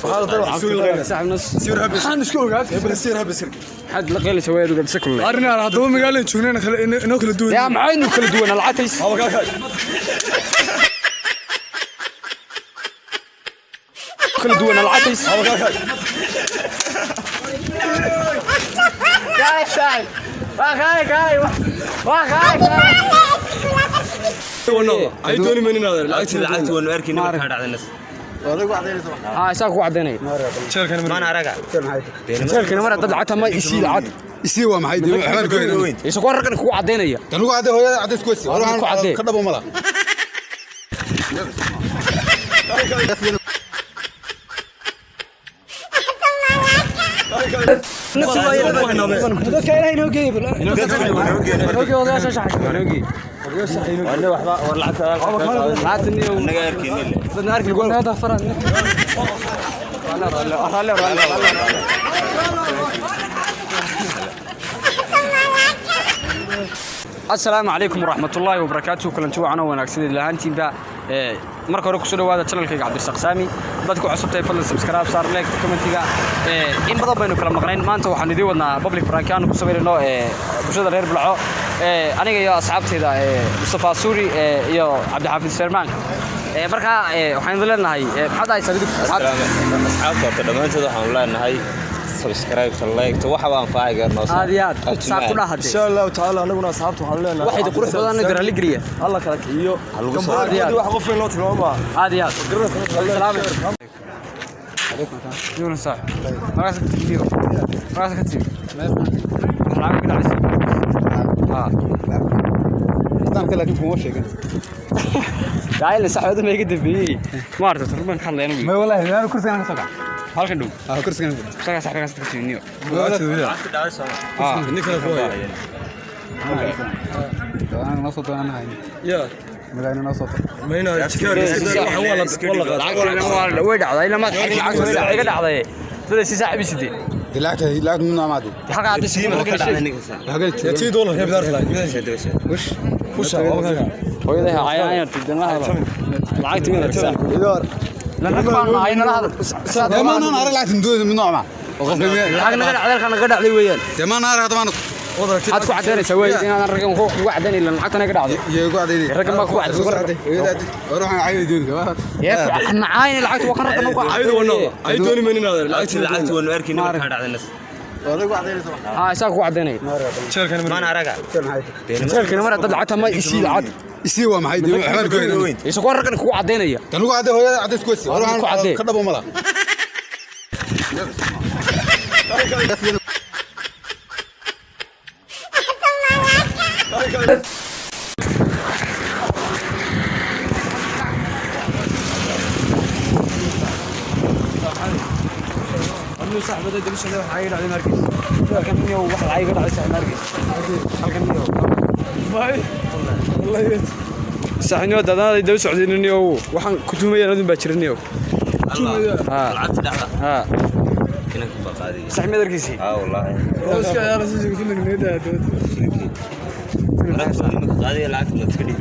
Saaxib nas. Maxaan isku ogaad? Maxaad la qeelaysaa waayadu gabsa kulay? Arrin haddaba magaalada joognayna kala inoo kala duwan. Yaa maxaynu kala duwan lacagtays? Kala duwan lacagtays. Ay dooni maynin adeer lacagtii. Lacagta waanu arkayna markaa dhacday nas. Haa, isaa ku cadeynaya. Maana araga. Jeelkana mar dad lacagta ma isii lacag. Isii waa maxay? Dee waxbaan ku haynin. Isagoo raggan kugu cadeynaya. Tan ugu cadde hooyada caddeys ku wasi. Ku caddee. Ka dhabo mala. Dadka Ilaahay inoo geeyay. Inoo geeyay odayaasha shaxay. Inoo geeyay. Wala waxba war lacagta. Lacagta niyo. Naga arkayna ile. Dadna arki lagu. Hada faran. Raalli raalli raalli. Asalaamu calaykum waraxmatullaahi wabarakaatuhu. Kulanti wacan oo wanaagsan lahaantiinba. Marka hore kusoo dhawaada channelkayga Cabdirasaaq Saami. Dadku cusub tahay fadlan subscribe saar, like, commentiga. In badan baynu kala maqnayn. Maanta waxaan idiin wadnaa public prank aanu ku samaynayno bulshada reer Bulco, aniga iyo asxaabtayda Mustafa Suuri iyo Cabdixaafid Sermaan. Markaa waxaan idin leenahay, maxaad haysaa idinku asxaabta? Asxaabta horta dhammaantood waxaanu leenahay subscribe, like, waxa baan faa'iido noo. Aad iyo aad saa ku dhahade. Insha Allahu tacaala anaguna asxaabta waxaan leenahay waxayda qurux badan idin raalli geliya. Alla kala kiciyo. Lagu soo Aad iyo aad. Wax qof weyn loo tilmaamo. Aad iyo aad. Salaam عليكم صح. مراسك تكبير مراسك تكبير lacag ka dhacaysa. Haa. Islaamka laakiin kuma sheegin. Jaayl saxibada ma iga dambeeyay ma aragto turban ka hadlayna. Ma wallahi aan kursigan ka soo kac. Halkan dhow. Ah, kursigan. Saga saxibada ka tiiniyo. Ah, Ninka ku haya. Aan noo soo doonanahay. Ya. Magaalada noo soo doon. Mayna jikaar waxa waa la qaatay. Lacagta way dhacday ilaa ma lacagta way dhacday iga dhacday sida si saaxibi sidee. Lacagta lacag min maadi. Halka hadda si Ka dhacday ninka saa. Hagal Ya tii dollar ya bidaar lahayd. Wish. Kusha waa kaga. Hooyaday hayaan tidana lacagta mid aragtaa. Idoor. La rag baan nahay nala hadal. Ma aan arag lacagta doon min ma. Lacag naga dhacday halka naga dhacday weeyaan. Dee ma aan arag hadda Maxaad ku cadeynaysaa wey inaadan raggan ku cadeyn ilaa lacagta naga dhacday? Iyo ku cadeynay. Raggan baa ku cadeyn. Ruuxan cayda doonka. Yaa macayn lacagta waa kan raggan ku Aydu wana. Ay dooni maynin adeer lacagtii. Lacagta waanu arkayna markaa dhacday nas. Haa, isaa ku cadeynaya. Maana araga. Jeelkana mar dad lacagta ma isii lacag. Isii waa maxay? Dee waxbaan ku haynin. Isagoo raggan kugu cadeynaya. Tan ugu cadde hooyada caddeys ku wasi. Ku caddee. Ka dhabo mala. Anuu saaxiibada dib soo waxa ay dhacday markii halkan iyo wax lacag iga dhacay saaxiib markii halkan iyo Bay. Wallahi. Saaxiibnimo dadaanada daba socdeen iyo waxaan ku tuumayaan adun baa jirin iyo haa. Lacagta dhacda. Haa. Kinan ku baqaadiyo. Saaxiib madarkiisii. Haa wallahi. Iska ciyaar si filim meeda dood. Lacagta nimanka qaadiyo lacagta ma iska dhiib.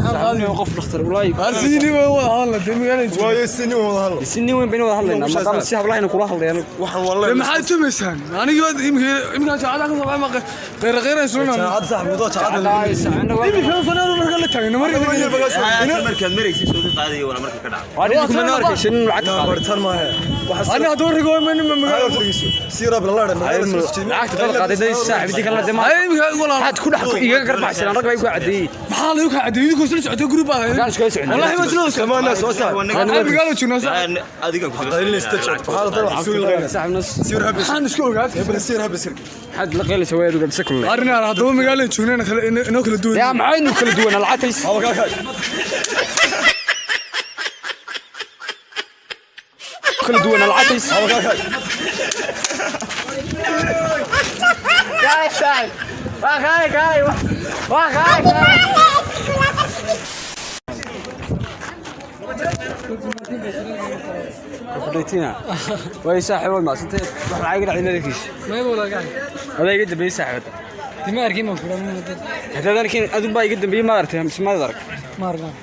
Saaxiibnimo qof dhakhtar walahi. Arsiini way wada hadla dee magaalada joognay. Waayo sini wada hadla. Si nin weyn baynu wada hadlaynaa maadaama si hablahayna kula hadlayaan. Waxaan wallahi. Maxaad tumaysaan? Anigi waad imika imika jaacada ka soo ma qeyr qeyr ay sunan. Jaacad saaxiib wada jaacad. Imika fanaanada marka la taagno marka Markaad maraysid soo qaadiyo wala marka ka dhacday. Waa idinku mana arkaysin in lacagta qaaday. Baritaan ma aha. Ana hadduu rigo ma nin magaalada si rab la la Lacagta dad qaaday day saaxiibtii kala dee ma Ay imika walaal. Maxaad ku dhex iga garbaxsan rag bay ku cadeeyay. Maxaa lagu ka cadeeyay idinku soo socotay group baa. Gaan isku soconnay. Wallahi ma soo soconnay. Soo saar. Magaalada joognaa saaxiib. Adiga ku Saaxiib nas. Maxaan isku ogaad? Maxaad la qeelaysaa waayadu gabsa kulay? Arrin haddaba magaalada joognayna kala inoo kala duwan. Yaa maxaynu kala duwan lacagtays? Kala duwan lacagtays. Kudhaytina. Way saaxiibood ma sintay wax lacag iga dhacday madarkiis. Ma wala gacan. Adaa iga dambeeyay saaxiibada. Dima arkin ma kula dad. Haddaadan arkin adun baa iga dambeeyay ma aragtay mise ma arag. Ma argan.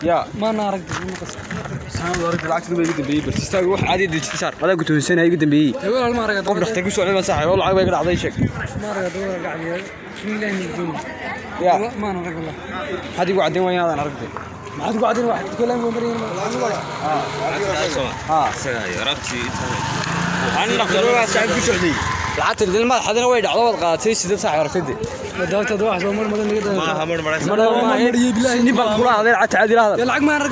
Yaa Ma na arag ma qas. Lacagta igu dambeeyey bartiistaaga wax caadi dejin saar adaa gutoonsanaya igu dambeeyey. Walaal ma arag. Qof dhakhtar ku socday baan saaxiib oo lacag bay iga dhacday sheeg. Ma arag walaal gacmiga. Bismillah min Ya. Ma arag wallah. Maxaad igu caddayn waa inaadan aragtay? Maxaad ku caddayn wax kale ma marin. Haa. Isaga hayo rabti inta. Aan dhakhtar waa saaxiib ku socday. Lacagta dilmaad xadina way dhacdo waad qaadatay sidee saaxiib aragtay? Daawta wax soo mar madan naga Ma daa. hamar maray. Nin baan kula hadlay lacagta caadi la hadal. Lacag ma arag.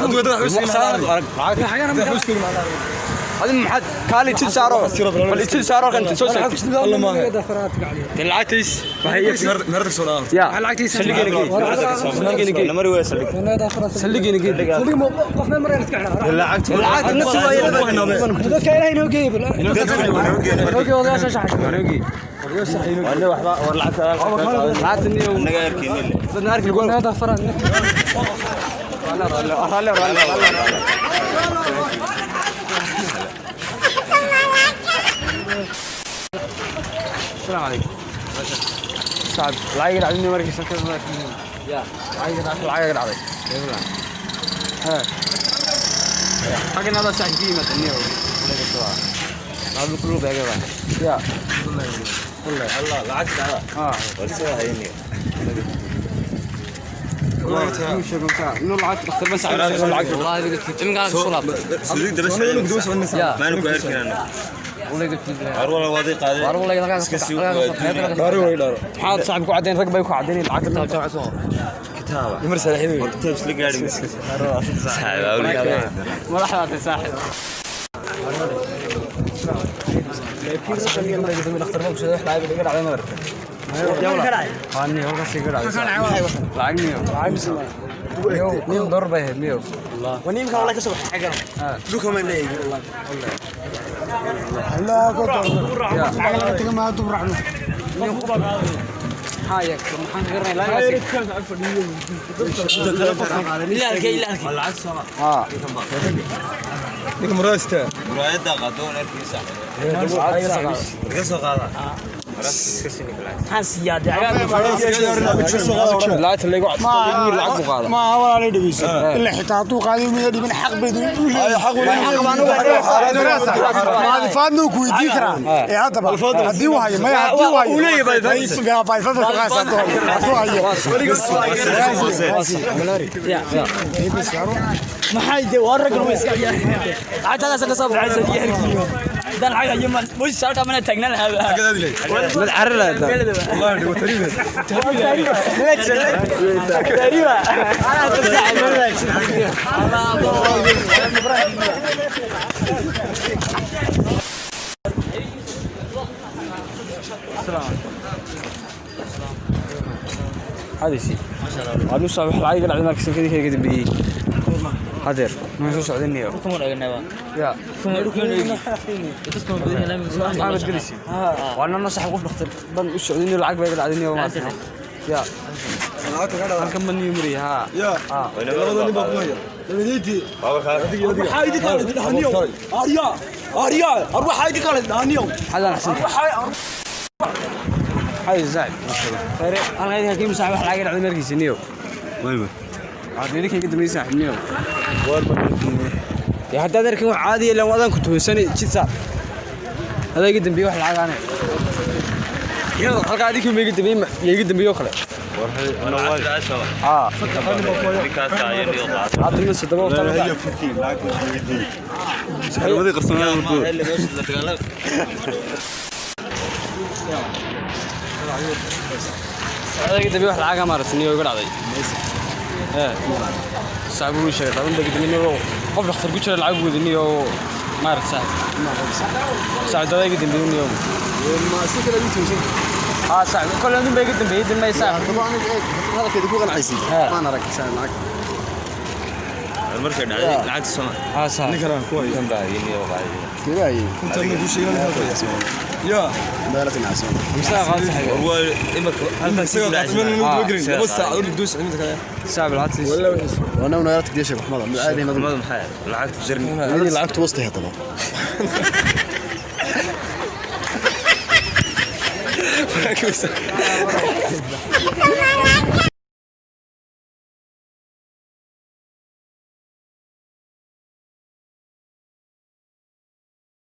Adi maxaad kaali jid saaro bal jid saaro kan soo saartay lacagtiis ya saldhigayna geey, saldhigayna geey. Namari way saldhig. Saldhigayna geey. Qof meel maray iska xidhaa. Lacagta lacagta nafsi waa Dadka Ilaahay inoo geeyay bal. Inoo geeyay odayaasha shaxay. Wala waxba war lacagta. Lacagta niyo. Naga arkeenin. Dadna arki lagu. Naga faraad. Raalli raalli. السلام عليكم صعب العيق العظيم مركز يا العيق العظيم ها حقنا هذا ساعة قيمة النيو هذا كله بيعجبه يا الله lacagta. اه War isaga hayniyo. والله Saldhig daba socday. Maanu ku arkin. War wala wadi qaaday. Iska sii waa dunia. maxaad saaxib ku caddayn rag bay ku caddayn lacagta. Kitaaba. War kitaab isla gaadhin. Saaxiib awliga. Madaxdaatay saaxib. Muraayada qaado on arkaysa. Iska soo qaada. Iska sii lacag. Lacagta lagu lacag buu qaada. Ma walaalay dhegeyso ila xitaa hadduu qaadiyo miya dhiban xaq bay maadifaadna ku weydiin karaa ee haddaba haddii uu hayo maya haddii uu hayo baifada ku qaasa hadduu hayo. Maxay de waa raggan way iska ciyaareen lacagtaadaas ka soo baxaysa iyo herkiyo dan lacag ayo man moy saalka mana taagnaan lahaa. Mad carri lahayd. Hadisi waad u soo lacag iga dhacday markii sakadii kaga dambeeyey hadeer ma soo socdaniyo ya maxamed gelisi waana nasax qof dhakhtar ban u socdaniyo lacag bay iga dhacdaniyo ma ya halkan ma niyo mari ha Ya. Labada nin baa ku haya. Labadeedii. حدا احسن حاجه زعل خير انا هذه كيم صاحب lacag iga dhacday markiisa niyo عاد idinka iga dambeeyey saaxiib niyo ya haddaad arkin wax caadi ah wadaan ku tuhunsanay jid saar adaa iga dambeeyey wax lacag aanay iyadoo halkaa adinka ma iga dambeeyey ya iga dambeeyey oo kale. Haa. Ninkaas ayaa niyo qaado. Lacagta ma sadaba waqti Ma hele meesha la dagaalamo. Adaa iga dambeeyey wax lacag ah maaragtay niyo iga dhacday ee saaxiib uu sheegay dhaban baa iga dambeeyey niyo qof dhakhtar ku jira lacag wada niyo maaragtay saaxiib saaxiib dadaa iga dambeeyey niyo Si kale u tuusan. Haa saaxiib kole nin baa iga dambeeyey damay saaxiib. Hadaba aniga eeg hadalkeeda ku qanacaysi. Maan arag saan lacag. Markay dhacday lacagta soo. Haa saaxiib. Ninkan ku haya. Kan baa niyo qaaday. Kibaay. Inta ma ku sheegan Ya. Daalatan casan. Misaa qaad saaxiib. War waa imaka halkaas Isaga qaatay inuu daba gelin. Laba saacadood dib socday inta kale. Saaxiib lacagtiis. Wana una yarta geesha Maxmed. Mid caadi ma Madu maxay lacagta jarni. Hadii lacagtu wastay hadaba.